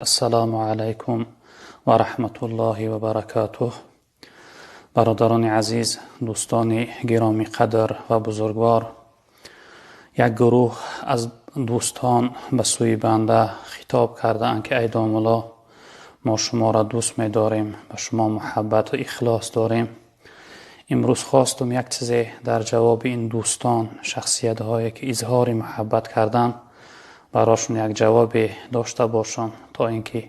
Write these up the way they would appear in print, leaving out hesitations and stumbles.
Ассалому алайкум ва раҳматуллоҳи ва баракатуҳ. Бародарони азиз, дӯстони гиромиқадр ва бузургвор, як гурӯҳ аз дӯстон ба сӯи банда хитоб кардаанд, ки ай домулло, мо шуморо дӯст медорем, ба шумо муҳаббату ихлос дорем. Имрӯз хостум як чизе дар ҷавоби ин дӯстон, шахсиятҳое ки изҳори муҳаббат карданд, барошон як ҷавобе дошта бошам, то ин ки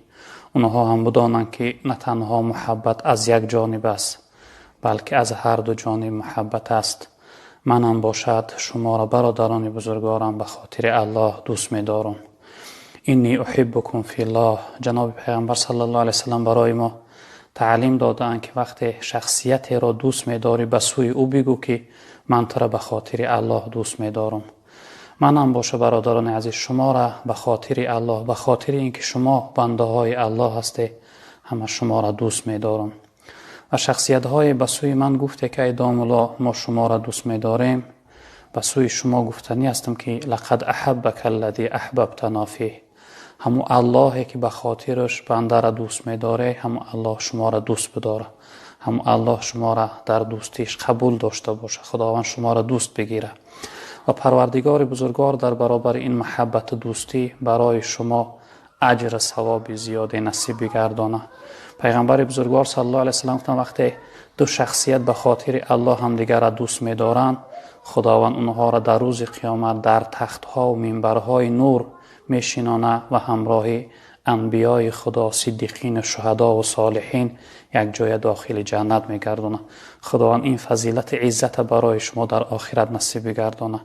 онҳо ҳам бидонанд, ки на танҳо муҳаббат аз як ҷониб аст, балки аз ҳар ду ҷониб муҳаббат аст. Манам бошад шуморо, бародарони бузургворам, ба хотири Аллоҳ дӯст медорам. Инни уҳиббукум филлоҳ. Ҷаноби Пайғамбар саллаллоҳу алайҳи васаллам барои мо таълим додаанд, ки вақте шахсиятеро дӯст медорӣ, ба сӯи ӯ бигӯ, ки ман туро ба хотири Аллоҳ дӯст медорам. Манам боша, бародарони азиз, шуморо ба хотири Аллоҳ, ба хотири ин ки шумо бандаҳои Аллоҳ ҳастед, ҳама шуморо дӯст медорам. Ва шахсиятҳое ба сӯи ман гуфте, ки ай домулло, мо шуморо дӯст медорем, ба сӯи шумо гуфтанӣ ҳастам, ки лақад аҳаббака аллази аҳбабтано фиҳ. Ҳамун Аллоҳе ки ба хотираш бандаро дӯст медоре, ҳамун Аллоҳ шуморо дӯст бидора, ҳамун Аллоҳ шуморо дар дӯстиш қабул дошта боша, Худованд шуморо дӯст бигира. Ва Парвардигори бузургвор дар баробари ин муҳаббату дӯстӣ барои шумо аҷру савоби зиёде насиб бигардона. Пайғамбари бузургвор саллаллоҳу алайҳи васаллам гуфтанд, вақте ду шахсият ба хотири Аллоҳ ҳамдигарро дӯст медоранд, Худованд онҳоро дар рӯзи қиёмат дар тахтҳо ва минбарҳои нур мешинона ва ҳамроҳи анбиёи Худо, сиддиқин, шуҳадо ва солиҳин якҷоя дохили ҷаннат мегардона. Худованд ин фазилати иззата барои шумо дар охират насиб бигардона.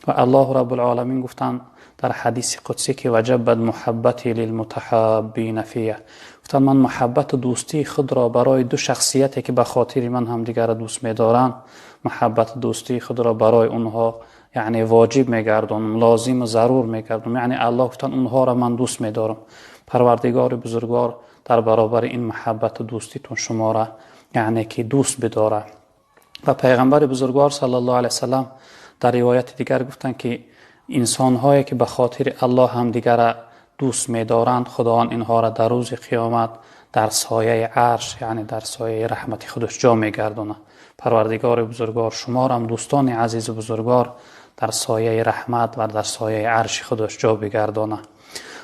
Ва Аллоҳу Раббул Оламин гуфтанд дар ҳадиси қудсӣ, ки ваҷабат муҳаббати лилмутаҳаббина фия. Гуфтанд, ман муҳаббату дӯстии худро барои ду шахсияте ки ба хотири ман ҳамдигарро дӯст медоранд, муҳаббату дӯстии худро барои онҳо яъне воҷиб мегардонам, лозиму зарур мегардонам. Яъне Аллоҳ гуфтанд, онҳоро ман дӯст медорам. Парвардигори бузургвор дар баробари ин муҳаббату дӯститон шуморо яъне ки дӯст бидорад. Ва Пайғамбари бузургвор саллаллоҳу алайҳи васаллам дар ривояти дигар гуфтанд, ки инсонҳое ки ба хотири Аллоҳ ҳамдигарро дӯст медоранд, Худованд инҳоро дар рӯзи қиёмат дар сояи арш, яъне дар сояи раҳмати худаш ҷо мегардонад. Парвардигори бузургвор шуморам, дӯстони азизу бузургвор, дар сояи раҳмат ва дар сояи арши худаш ҷо бигардонад.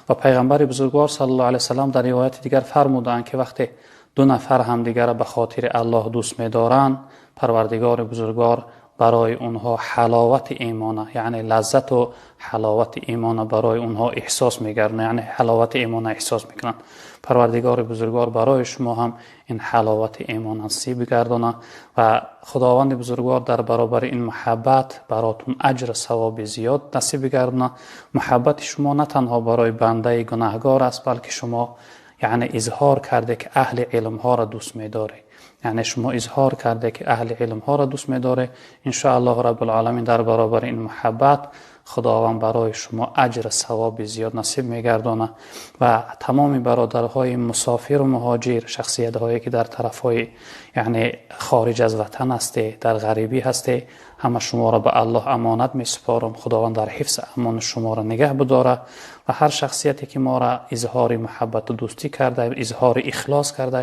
Ва Пайғамбари бузургвор саллаллоҳу алайҳи васаллам дар ривояти дигар фармудаанд, ки вақте ду нафар ҳамдигарро ба хотири Аллоҳ дӯст медоранд, Парвардигори бузургвор барои онҳо ҳаловати имона, яъне лаззату ҳаловати имона барои онҳо эҳсос мегардонад, яъне ҳаловати имона эҳсос мекунанд. Парвардигори бузургвор барои шумо ҳам ин ҳаловати имон насиб бигардонад ва Худованди бузургвор дар баробари ин муҳаббат баротун аҷру савоби зиёд насиб бигардонад. Муҳаббати шумо на танҳо барои бандаи гунаҳгор аст, балки шумо яъне изҳор карде, ки аҳли илмҳоро дӯст медоред, яъне шумо изҳор карде, ки аҳли илмҳоро дӯст медоред. Иншоаллоҳу Раббул Оламин дар баробари ин муҳаббат Худованд барои шумо аҷру савоби зиёд насиб мегардонад. Ва тамоми бародарҳои мусофиру муҳоҷир, шахсиятҳое ки дар тарафҳои яъне хориҷ аз ватан ҳастед, дар ғарибӣ ҳастед, ҳама шуморо ба Аллоҳ амонат месупорам. Худованд дар ҳифзи амони шуморо нигаҳ бидорад. Ва ҳар шахсияте ки моро изҳори муҳаббату дӯстӣ карда, изҳори ихлос карда,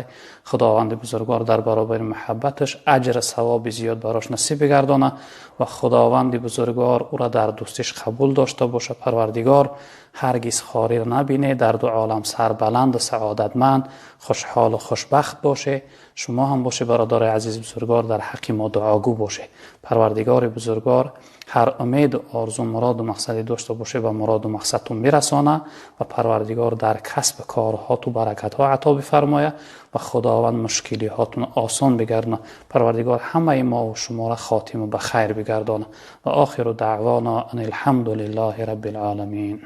Худованди бузургвор дар баробари муҳаббаташ аҷру савоби зиёд барош насиб бигардонад ва Худованди бузургвор ӯро дар дӯстиш қабул дошта бошад. Парвардигор ҳаргиз хориро набине, дар ду олам сарбаланду саодатманд, хушҳолу хушбахт боше. Шумо ҳам боше, бародари азизи бузургвор, дар ҳаққи мо дуогӯ боше. Парвардигори бузургвор ҳар умеду орзу, муроду мақсаде дошта боше, ба муроду мақсадтон бирасона ва Парвардигор дар касб корҳоту баракатҳо ато бифармояд ва Худованд мушкилиҳотон осон бигардона. Парвардигор ҳамаи мо шуморо хотима ба хайр бигардона. Ва охиру даъвона ан алҳамду лиллаҳи раббил оламин.